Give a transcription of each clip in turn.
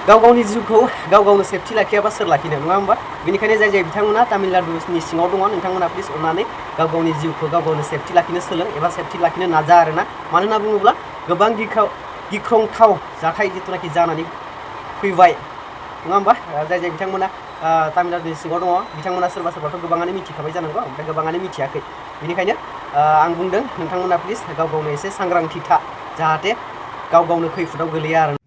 गाव गावनि जिउखौ गाव गावनो सेफटि लाखियाबा सोर लाखिनो नङा होमबा बेनिखायनो जाय बिथांमोना तामिलनाडुनि सिङाव दङ नोंथांमोना प्लिज अननानै गाव गावनि जिउखौ गाव गावनो सेफटि लाखिनो सोलों एबा सेफटि लाखिनो नाजा आरोना मानो होनना बुङोब्ला गोबां गिख्रंथाव जाथाय जिथुनाखि जानानै फैबाय नङा होमबा जाय बिथांमोना तामिलनाडुनि सिङाव दङ बिथांमोना सोरबा सोरबाथ' गोबाङानो मिथिखाबाय जानांगौ ओमफ्राय गोबाङानो मिथियाखै बेनिखायनो आं बुंदों नोंथांमोना प्लिज गाव गावनो एसे सांग्रांथि था जाहाथे गाव गावनो खैफोदाव गोलैया आरो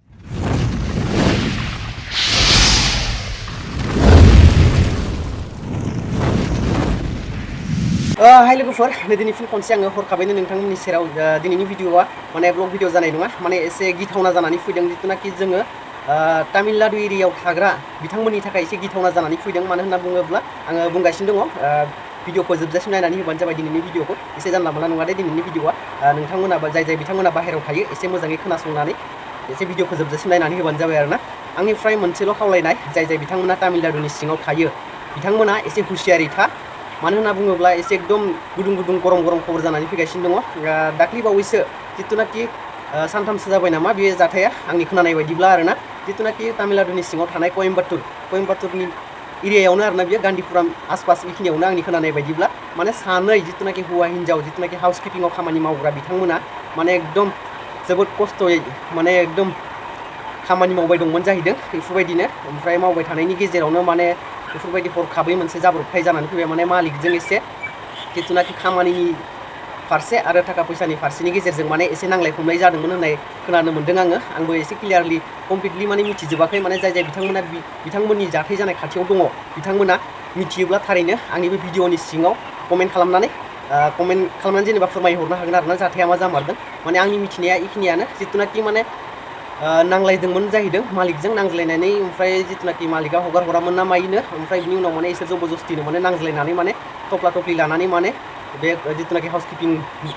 हाय लोगोफोर दिनै फिन खनसे आङो हरखाबैनो नोंथांमोननि सेराव दिनैनि भिडिअआ माने ब्लग भिडिअ जानाय नङा माने एसे गिथावना जानानै फैदों जिथुनाखि जोङो तामिलनाडु एरियायाव थाग्रा बिथांमोननि थाखाय एसे गिथावना जानानै फैदों मानो होनना बुङोब्ला आङो बुंगासिनो दङ भिडिअखौ जोबजासिम नायनानै होबानो जाबाय दिनैनि भिडिअखौ एसे जानला मोनला नङा दे दिनैनि भिडिअआ नोंथांमोनाबो जाय बिथांमोना बाहेरायाव थायो एसे मोजाङै खोनासंनानै एसे भिडिअखौ जोबजासिम नायनानै होबानो जाबाय आरोना आंनिफ्राय मोनसेल' खावलायनाय जाय बिथांमोना तामिलनाडुनि सिङाव थायो बिथांमोना एसे हुसियारि था मानो होनना बुङोब्ला एसे एकदम गुदुं गरम खबर जानानै फैगासिनो दङ दाख्लि बावैसो जिथुनाखि सानथामसो जाबाय नामा बे जाथाया आंनि खोनानाय बायदिब्ला आरोना जिथुनाखि तामिलनाडुनि सिङाव थानाय कयम्बाटुरनि एरियायावनो आरोना बियो गान्धीपुराम आसपास बेखिनियावनो आंनि खोनानाय बायदिब्ला माने सानै जिथुनाखि हौवा हिन्जाव जिथुनाखि हाउस किपिंआव खामानि मावग्रा बिथांमोना माने एकदम जोबोद खस्थ'यै माने एकदम खामानि मावबाय दंमोन जाहैदों बेफोरबायदिनो ओमफ्राय मावबाय थानायनि गेजेरावनो माने बेफोरबायदि हरखाबै मोनसे जाब्रबथाय जानानै फैबाय माने मालिकजों एसे जिथुनाखि खामानिनि फारसे आरो थाखा फैसानि फारसेनि गेजेरजों माने एसे नांलाय खमलाय जादोंमोन होननाय खोनानो मोन्दों आंबो एसे क्लियारलि कमप्लिटलि माने मिथिजोबाखै माने जाय बिथांमोना बिथांमोननि जाथाय जानाय खाथियाव दङ बिथांमोना मिथियोब्ला थारैनो आंनि बे भिडिअनि सिङाव कमेन्ट खालामनानै जेनेबा फोरमायहरनो हागोन आरोना जाथाया मा जामारदों माने आंनि मिथिनाया बेखिनियानो जिथुनाखि माने नांलायदोंमोन जाहैदों मालिकजों नांज्लायनानै ओमफ्राय जिथुनाखि मालिकआ हगार हरामोन ना माइनो ओमफ्राय बिनि उनाव माने इसोर जबरदस्तिनो माने नांज्लायनानै माने थफ्ला थफ्लि लानानै माने बे जिथुनाखि हाउस किपिं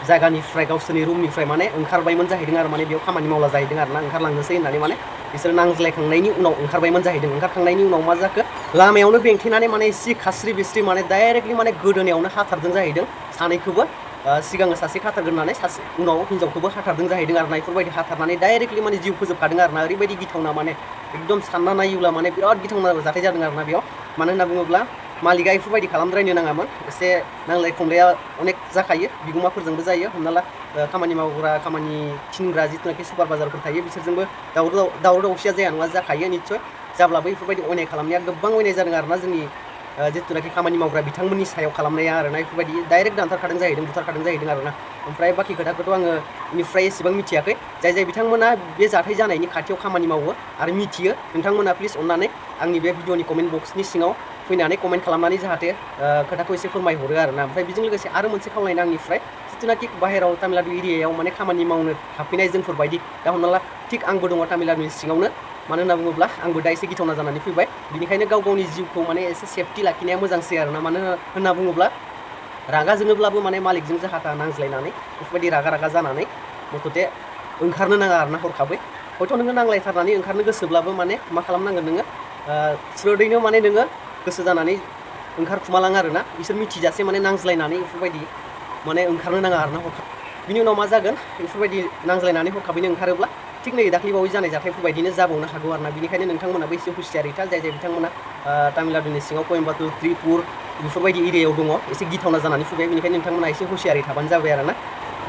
जायगानिफ्राय गावसोरनि रुमनिफ्राय माने ओंखारबायमोन जाहैदों आरो माने बेयाव खामानि मावला जाहैदों आरोना ओंखारलांनोसै होननानै माने बिसोर नांज्लायखांनायनि उनाव ओंखारबायमोन जाहैदं ओंखारखांनायनि उनाव मा जाखो लामायावनो बेंथेनानै माने एसे खास्रि बिस्रि माने डाइरेक्टलि माने गोदोनायावनो हाथारदों जाहैदों सानैखौबो सिगाङो सासे हाथारग्रोनानै सासे उनाव हिन्जावखौबो हाथारदों जाहैदों आरोना बेफोरबायदि हाथारनानै डाइरेक्टलि माने जिउ फोजोबखादों आरोना ओरैबायदि गिथावना माने एकदम सानना नायोब्ला माने बिराद गिथावना जाथाय जादों आरोना बेयाव मानो होनना बुङोब्ला मालिकआ बेफोरबायदि खालामद्रायनो नाङामोन एसे नांलाय खमलाया अनेक जाखायो बिगुमाफोरजोंबो जायो हमना ला खामानि मावग्रा खामानि थिनग्रा जिथुनाखि सुपारभाइजारफोर थायो बिसोरजोंबो दावराव दावसिया जाया नङा जाखायो निस्सय जाब्लाबो बेफोरबायदि अयनाय खालामनाया गोबां अयनाय जादों आरोना जोंनि जिथुनाखि खामानि मावग्रा बिथांमोननि सायाव खालामनाया आरोना बेफोरबायदि डाइरेक्ट दानथारखादों जाहैदों बुथारखादों जाहैदों आरोना ओमफ्राय बाखि खोथाखौथ' आङो बेनिफ्राय एसेबां मिथियाखै जाय बिथांमोना बे जाथाय जानायनि खाथियाव खामानि मावो आरो मिथियो नोंथांमोना प्लिज अननानै आंनि बे भिडिअनि कमेन्ट बक्सनि सिङाव फैनानै कमेन्ट खालामनानै जाहाथे खोथाखौ एसे फोरमायहरो आरोना ओमफ्राय बेजों लोगोसे आरो मोनसे खावलायनाय आंनिफ्राय जिथुनाखि बाहेराव तामिलनाडु एरियायाव माने खामानि मावनो थाफैनाय जोंफोरबायदि दा हमना ला थिग आंबो दङ तामिलनाडुनि सिङावनो मानो होनना बुङोब्ला आंबो दा एसे गिथावना जानानै फैबाय बिनिखायनो गाव गावनि जिउखौ माने एसे सेफटि लाखिनाया मोजांसै आरोना मानो होनना बुङोब्ला रागा जोङोब्लाबो माने मालिकजों जाहाथा नांज्लायनानै बेफोरबायदि रागा जानानै मथथे ओंखारनो नाङा आरोना हरखाबै हयथ' नोङो नांलायथारनानै ओंखारनो गोसोब्लाबो माने मा खालामनांगोन नोङो स्रोदैनो माने नोङो गोसो जानानै ओंखारखुमालाङो आरोना बिसोर मिथिजासे माने नांज्लायनानै बेफोरबायदि माने ओंखारनो नाङा आरोना हरखाब बिनि उनाव मा जागोन बेफोरबायदि नांज्लायनानै हरखाबैनो ओंखारोब्ला थिग नै दाख्लै बावै जानाय जाथायफोरबायदिनो जाबावनो हागौ आरोना बिनिखायनो नोंथांमोनाबो एसे हुसियारिथा जाय बिथांमोना तामिलनाडुनि सिङाव कयम्बाटुर त्रिपुर बेफोरबायदि एरियायाव दङ एसे गिथावना जानानै फैबाय बेनिखायनो नोंथांमोना एसे हुसियारि थाबानो जाबाय आरोना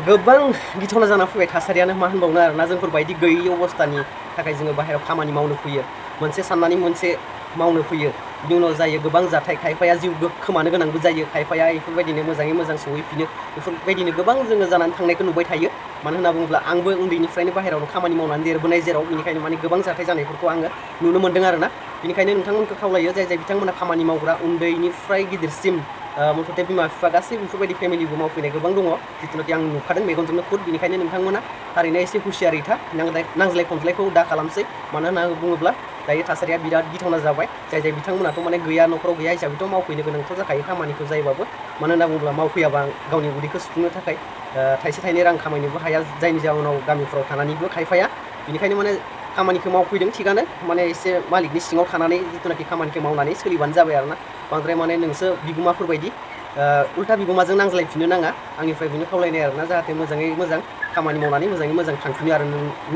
गोबां गिथावना जाना फैबाय थासारियानो मा होनबावनो आरोना जोंफोरबायदि गैयि अबस्थानि थाखाय जोङो बाहेरायाव खामानि मावनो फैयो मोनसे साननानै मोनसे मावनो फैयो बिनि उनाव जायो गोबां जाथाय खायफाया जिउ खोमानो गोनांबो जायो खायफाया बेफोरबायदिनो मोजाङै मोजां सहैफिनो बेफोरबायदिनो गोबां जोङो जानानै थांनायखौ नुबाय थायो मानो होनना बुङोब्ला आंबो उन्दैनिफ्रायनो बाहेरायाव खामानि मावनानै देरबोनाय जेराव बेनिखायनो माने गोबां जाथाय जानायफोरखौ आङो नुनो मोन्दों आरोना बेनिखायनो नोंथांमोनखौ खावलायो जाय बिथांमोना खामानि मावग्रा उन्दैनिफ्राय गिदिरसिम मथथे बिमा बिफा गासै बेफोरबायदि फेमिलिबो मावफैनाय गोबां दङ जिथुनाखि आं नुखादों मेगनजोंनो खुद बेनिखायनो नोंथांमोना थारैनो एसे हुसियारि था नांज्लाय खमज्लायखौ दा खालामसै मानो होनना बुङोब्ला दायो थासारिया बिराद गिथावना जाबाय जाय बिथांमोनाथ' माने गैया न'खराव गैया हिसाबैथ' मावफैनो गोनांथ' जाखायो खामानिखौ जायोबाबो मानो होनना बुङोब्ला मावफैयाबा गावनि उदैखौ सुफुंनो थाखाय थाइसे थाइनै रां खामायनोबो हाया जायनि जाउनाव गामिफ्राव थानानैबो खायफाया बेनिखायनो माने खामानिखौ मावफैदों थिगानो माने एसे मालिकनि सिङाव थानानै जिथुनाखि खामानिखौ मावनानै सोलिबानो जाबाय आरोना बांद्राय माने नोंसो बिगुमाफोरबायदि उल्था बिगुमाजों नांज्लायफिननो नाङा आंनिफ्राय बेनो खावलायनाय आरोना जाहाथे मोजाङै मोजां खामानि मावनानै मोजाङै मोजां थांफिनो आरो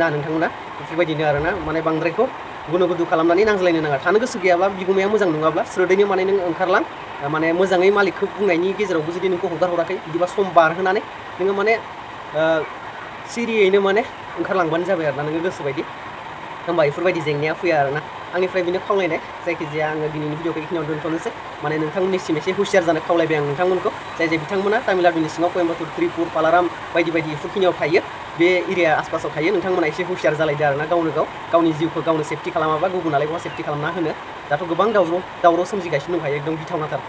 ना नोंथांमोना बेफोरबायदिनो आरोना माने बांद्रायखौ गुनु गुदु खालामनानै नांज्लायनो नाङा थानो गोसो गैयाब्ला बिगुमाया मोजां नङाब्ला स्रोदैनो माने नों ओंखारलां माने मोजाङै मालिकखौ बुंनायनि गेजेरावबो जुदि नोंखौ हगार हराखै बिदिबा सम बारहोनानै नोङो माने सिरियैनो माने ओंखारलांबानो जाबाय आरोना नोङो गोसोबायदि होमबा बेफोरबायदि जेंनाया फैया आरोना आंनिफ्राय बेनो खावलायनाय जायखिजाया आङो दिनैनि भिडिअखौ बेखिनियाव दोनथ'नोसै माने नोंथांमोननिसिम एसे हुसियार जानो खावलायबाय आं नोंथांमोनखौ जाय बिथांमोना तामिलनाडुनि सिङाव कयम्बाटुर त्रिपुर पालाराम बायदि बायदि बेफोरखिनियाव थायो बे एरिया आसपासाव थायो नोंथांमोना एसे हुसियार जालायदो आरोना गावनि जिउखौ गावनो सेफटि खालामाबा गुबुनालाय बहा सेफटि खालामना होनो दाथ' गोबां दावराव सोमजिगासिनो दंखायो एकदम गिथावनाथार